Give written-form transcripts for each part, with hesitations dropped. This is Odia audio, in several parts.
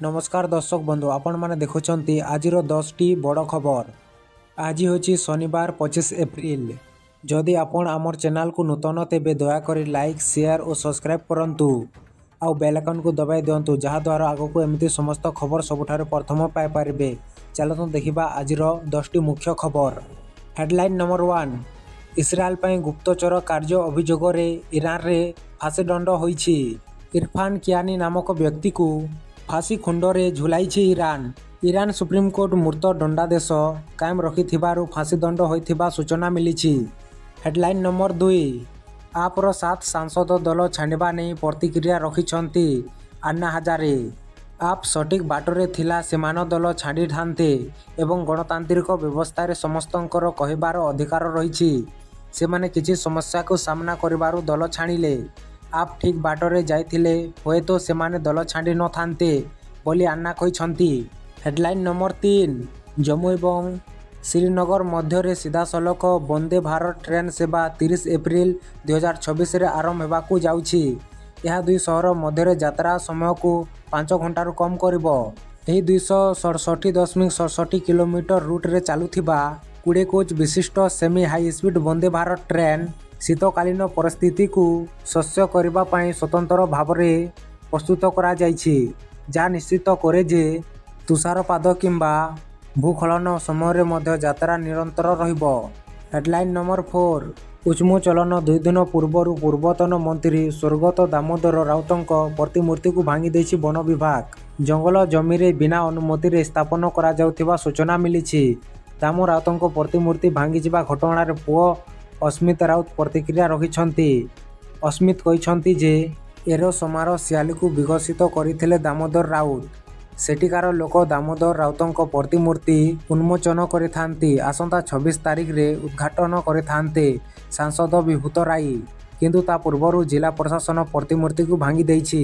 ନମସ୍କାର ଦର୍ଶକ ବନ୍ଧୁ, ଆପଣମାନେ ଦେଖୁଛନ୍ତି ଆଜିର 10ଟି ବଡ଼ ଖବର। ଆଜି ହେଉଛି ଶନିବାର, 25 ଏପ୍ରିଲ। ଯଦି ଆପଣ ଆମର ଚ୍ୟାନେଲକୁ ନୂତନ, ତେବେ ଦୟାକରି ଲାଇକ୍, ସେୟାର ଓ ସବସ୍କ୍ରାଇବ୍ କରନ୍ତୁ ଆଉ ବେଲ୍ ଆଇକନ୍କୁ ଦବାଇ ଦିଅନ୍ତୁ, ଯାହାଦ୍ୱାରା ଆଗକୁ ଏମିତି ସମସ୍ତ ଖବର ସବୁଠାରୁ ପ୍ରଥମ ପାଇପାରିବେ। ଚାଲନ୍ତୁ ଦେଖିବା ଆଜିର 10ଟି ମୁଖ୍ୟ ଖବର। ହେଡ଼ଲାଇନ୍ ନମ୍ବର 1, ଇସ୍ରାଏଲ ପାଇଁ ଗୁପ୍ତଚର କାର୍ଯ୍ୟ ଅଭିଯୋଗରେ ଇରାନରେ ଫାଶୀଦଣ୍ଡ ହୋଇଛି। ଇରଫାନ କିଆନି ନାମକ ବ୍ୟକ୍ତିକୁ ଫାଶୀ ଖୁଣ୍ଟରେ ଝୁଲାଇଛି ଇରାନ। ଇରାନ ସୁପ୍ରିମକୋର୍ଟ ମୃତ୍ୟୁ ଦଣ୍ଡାଦେଶ କାଏମ ରଖିଥିବାରୁ ଫାଶୀଦଣ୍ଡ ହୋଇଥିବା ସୂଚନା ମିଳିଛି। ହେଡ଼ଲାଇନ୍ ନମ୍ବର 2, ଆପର ସାତ ସାଂସଦ ଦଳ ଛାଡ଼ିବା ନେଇ ପ୍ରତିକ୍ରିୟା ରଖିଛନ୍ତି ଆନ୍ନା ହଜାରେ। ଆପ୍ ସଠିକ୍ ବାଟରେ ଥିଲେ ସେମାନେ ଦଳ ଛାଡ଼ିଥାନ୍ତେ ଏବଂ ଗଣତାନ୍ତ୍ରିକ ବ୍ୟବସ୍ଥାରେ ସମସ୍ତଙ୍କର କହିବାର ଅଧିକାର ରହିଛି। ସେମାନେ କିଛି ସମସ୍ୟାକୁ ସାମ୍ନା କରିବାରୁ ଦଳ ଛାଡ଼ିଲେ। ଆପ୍ ଠିକ୍ ବାଟରେ ଯାଇଥିଲେ ହୁଏତ ସେମାନେ ଦଳ ଛାଡ଼ି ନଥାନ୍ତେ ବୋଲି ଆନ୍ନା କହିଛନ୍ତି। ହେଡ଼ଲାଇନ୍ ନମ୍ବର 3, ଜମ୍ମୁ ଏବଂ ଶ୍ରୀନଗର ମଧ୍ୟରେ ସିଧାସଳଖ ବନ୍ଦେ ଭାରତ ଟ୍ରେନ୍ ସେବା 30 ଏପ୍ରିଲ 2026ରେ ଆରମ୍ଭ ହେବାକୁ ଯାଉଛି। ଏହା ଦୁଇ ସହର ମଧ୍ୟରେ ଯାତ୍ରା ସମୟକୁ 5 ଘଣ୍ଟାରୁ କମ୍ କରିବ। ଏହି 267.67 କିଲୋମିଟର ରୁଟ୍ରେ ଚାଲୁଥିବା 20 କୋଚ୍ ବିଶିଷ୍ଟ semi high speed Vande Bharat train ଶୀତକାଳୀନ ପରିସ୍ଥିତିକୁ ସହ୍ୟ କରିବା ପାଇଁ ସ୍ୱତନ୍ତ୍ର ଭାବରେ ପ୍ରସ୍ତୁତ କରାଯାଇଛି, ଯାହା ନିଶ୍ଚିତ କରେ ଯେ ତୁଷାରପାତ କିମ୍ବା ଭୂସ୍ଖଳନ ସମୟରେ ମଧ୍ୟ ଯାତ୍ରା ନିରନ୍ତର ରହିବ। ହେଡ଼ଲାଇନ୍ ନମ୍ବର 4, ଉନ୍ମୋଚନର 2 ଦିନ ପୂର୍ବରୁ ପୂର୍ବତନ ମନ୍ତ୍ରୀ ସ୍ୱର୍ଗତ ଦାମୋଦର ରାଉତଙ୍କ ପ୍ରତିମୂର୍ତ୍ତିକୁ ଭାଙ୍ଗିଦେଇଛି ବନ ବିଭାଗ। ଜଙ୍ଗଲ ଜମିରେ ବିନା ଅନୁମତିରେ ସ୍ଥାପନ କରାଯାଇଥିବା ସୂଚନା ମିଳିଛି। ଦାମ ରାଉତଙ୍କ ପ୍ରତିମୂର୍ତ୍ତି ଭାଙ୍ଗିଯିବା ଘଟଣାରେ ପୁଅ ଅସ୍ମିତ ରାଉତ ପ୍ରତିକ୍ରିୟା ରଖିଛନ୍ତି। ଅସ୍ମିତ କହିଛନ୍ତି ଯେ, ଏରସମାର ଶିଆଳିକୁ ବିକଶିତ କରିଥିଲେ ଦାମୋଦର ରାଉତ। ସେଠିକାର ଲୋକ ଦାମୋଦର ରାଉତଙ୍କ ପ୍ରତିମୂର୍ତ୍ତି ଉନ୍ମୋଚନ କରିଥାନ୍ତେ। ଆସନ୍ତା 26 ତାରିଖରେ ଉଦ୍ଘାଟନ କରିଥାନ୍ତେ ସାଂସଦ ବିଭୂତି ରାୟ। କିନ୍ତୁ ତା ପୂର୍ବରୁ ଜିଲ୍ଲା ପ୍ରଶାସନ ପ୍ରତିମୂର୍ତ୍ତିକୁ ଭାଙ୍ଗିଦେଇଛି।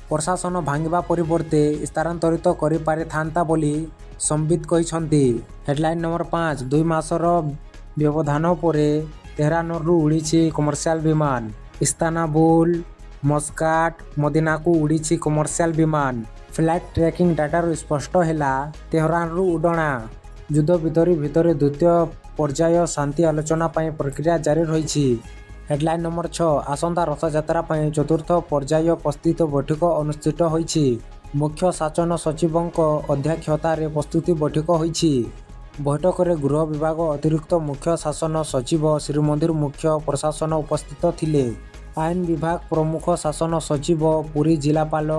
ପ୍ରଶାସନ ଭାଙ୍ଗିବା ପରିବର୍ତ୍ତେ ସ୍ଥାନାନ୍ତରିତ କରିପାରିଥାନ୍ତା ବୋଲି ସମ୍ବିତ କହିଛନ୍ତି। ହେଡ଼ଲାଇନ୍ ନମ୍ବର 5, 2 ମାସର ବ୍ୟବଧାନ ପରେ ତେହରାନରୁ ଉଡ଼ିଛି କମର୍ସିଆଲ ବିମାନ। ଇସ୍ତାନବୁଲ, ମସ୍କାଟ, ମଦିନାକୁ ଉଡ଼ିଛି କମର୍ସିଆଲ ବିମାନ। ଫ୍ଲାଇଟ୍ ଟ୍ରାକିଂ ଡାଟାରୁ ସ୍ପଷ୍ଟ ହେଲା ତେହରାନରୁ ଉଡ଼ାଣ। ଯୁଦ୍ଧବିରତି ଭିତରେ ଦ୍ୱିତୀୟ ପର୍ଯ୍ୟାୟ ଶାନ୍ତି ଆଲୋଚନା ପାଇଁ ପ୍ରକ୍ରିୟା ଜାରି ରହିଛି। ହେଡ଼ଲାଇନ୍ ନମ୍ବର 6, ଆସନ୍ତା ରଥଯାତ୍ରା ପାଇଁ ଚତୁର୍ଥ ପର୍ଯ୍ୟାୟ ପ୍ରସ୍ତୁତି ବୈଠକ ଅନୁଷ୍ଠିତ ହୋଇଛି। ମୁଖ୍ୟ ଶାସନ ସଚିବଙ୍କ ଅଧ୍ୟକ୍ଷତାରେ ପ୍ରସ୍ତୁତି ବୈଠକ ହୋଇଛି। ବୈଠକରେ ଗୃହ ବିଭାଗ ଅତିରିକ୍ତ ମୁଖ୍ୟ ଶାସନ ସଚିବ, ଶ୍ରୀମନ୍ଦିର ମୁଖ୍ୟ ପ୍ରଶାସକ ଉପସ୍ଥିତ ଥିଲେ। ଆଇନ ବିଭାଗ ପ୍ରମୁଖ ଶାସନ ସଚିବ, ପୁରୀ ଜିଲ୍ଲାପାଳ,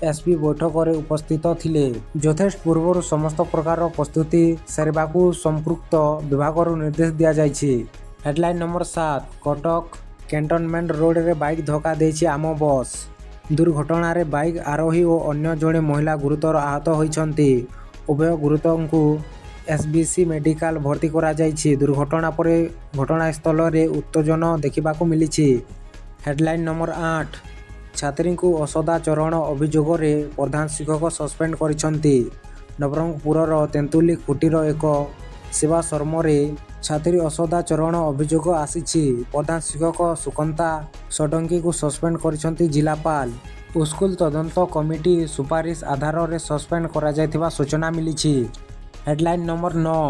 ଏସପି ବୈଠକରେ ଉପସ୍ଥିତ ଥିଲେ। ଯଥେଷ୍ଟ ପୂର୍ବରୁ ସମସ୍ତ ପ୍ରକାର ପ୍ରସ୍ତୁତି ସାରିବାକୁ ସମ୍ପୃକ୍ତ ବିଭାଗକୁ ନିର୍ଦ୍ଦେଶ ଦିଆଯାଇଛି। ହେଡ଼ଲାଇନ୍ ନମ୍ବର 7, କଟକ କ୍ୟାଣ୍ଟନମେଣ୍ଟ ରୋଡରେ ବାଇକ୍ ଧକ୍କା ଦେଇଛି ଆମ ବସ୍। ଦୁର୍ଘଟଣାରେ ବାଇକ୍ ଆରୋହୀ ଓ ଅନ୍ୟ ଜଣେ ମହିଳା ଗୁରୁତର ଆହତ ହୋଇଛନ୍ତି। ଉଭୟ ଗୁରୁତରଙ୍କୁ ଏସସିବି ମେଡିକାଲ ଭର୍ତ୍ତି କରାଯାଇଛି। ଦୁର୍ଘଟଣା ପରେ ଘଟଣାସ୍ଥଳରେ ଉତ୍ତେଜନା ଦେଖିବାକୁ ମିଳିଛି। ହେଡ଼ଲାଇନ୍ ନମ୍ବର 8, ଛାତ୍ରୀଙ୍କୁ ଅସଦାଚରଣ ଅଭିଯୋଗରେ ପ୍ରଧାନଶିକ୍ଷକ ସସ୍ପେଣ୍ଡ କରିଛନ୍ତି। ନବରଙ୍ଗପୁରର ତେନ୍ତୁଳିଖୁଣ୍ଟିର ଏକ ସେବାଶ୍ରମରେ ଛାତ୍ରୀ ଅସଦାଚରଣ ଅଭିଯୋଗ ଆସିଛି। ପ୍ରଧାନଶିକ୍ଷକ ସୁକାନ୍ତ ଷଡ଼ଙ୍ଗୀଙ୍କୁ ସସ୍ପେଣ୍ଡ କରିଛନ୍ତି ଜିଲ୍ଲାପାଳ। ସ୍କୁଲ ତଦନ୍ତ କମିଟି ସୁପାରିଶ ଆଧାରରେ ସସ୍ପେଣ୍ଡ କରାଯାଇଥିବା ସୂଚନା ମିଳିଛି। ହେଡ଼ଲାଇନ୍ ନମ୍ବର 9,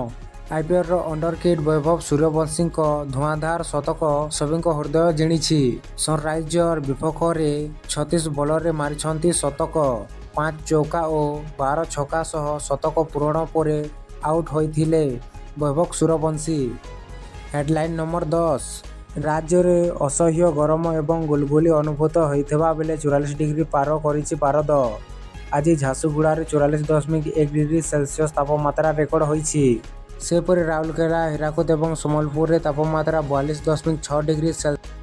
ଆଇପିଏଲର ୱଣ୍ଡରକିଡ୍ ବୈଭବ ସୂର୍ଯ୍ୟବଂଶୀଙ୍କ ଧୂଆଁଧାର ଶତକ ସଭିଙ୍କ ହୃଦୟ ଜିଣିଛି। ସନରାଇଜର୍ସ ବିପକ୍ଷରେ 36 ବଲରେ ମାରିଛନ୍ତି ଶତକ। 5 ଚୌକା ଓ 12 ଛକା ସହ ଶତକ ପୂରଣ ପରେ ଆଉଟ୍ ହୋଇଥିଲେ ବୈଭବ ସୂର୍ଯ୍ୟବଂଶୀ। ହେଡ଼ଲାଇନ୍ ନମ୍ବର 10, ରାଜ୍ୟରେ ଅସହ୍ୟ ଗରମ ଏବଂ ଗୁଳୁଗୁଳି ଅନୁଭୂତ ହେଉଥିବା ବେଳେ 44 ଡିଗ୍ରୀ ପାର କରିଛି ପାରଦ। ଆଜି ଝାରସୁଗୁଡ଼ାରେ 44.1 ଡିଗ୍ରୀ ସେଲସିୟସ ତାପମାତ୍ରା ରେକର୍ଡ ହୋଇଛି। ସେହିପରି ରାଉରକେଲା, ହୀରାକୁଦ ଏବଂ ସମ୍ବଲପୁରରେ ତାପମାତ୍ରା 42.6 ଡିଗ୍ରୀ।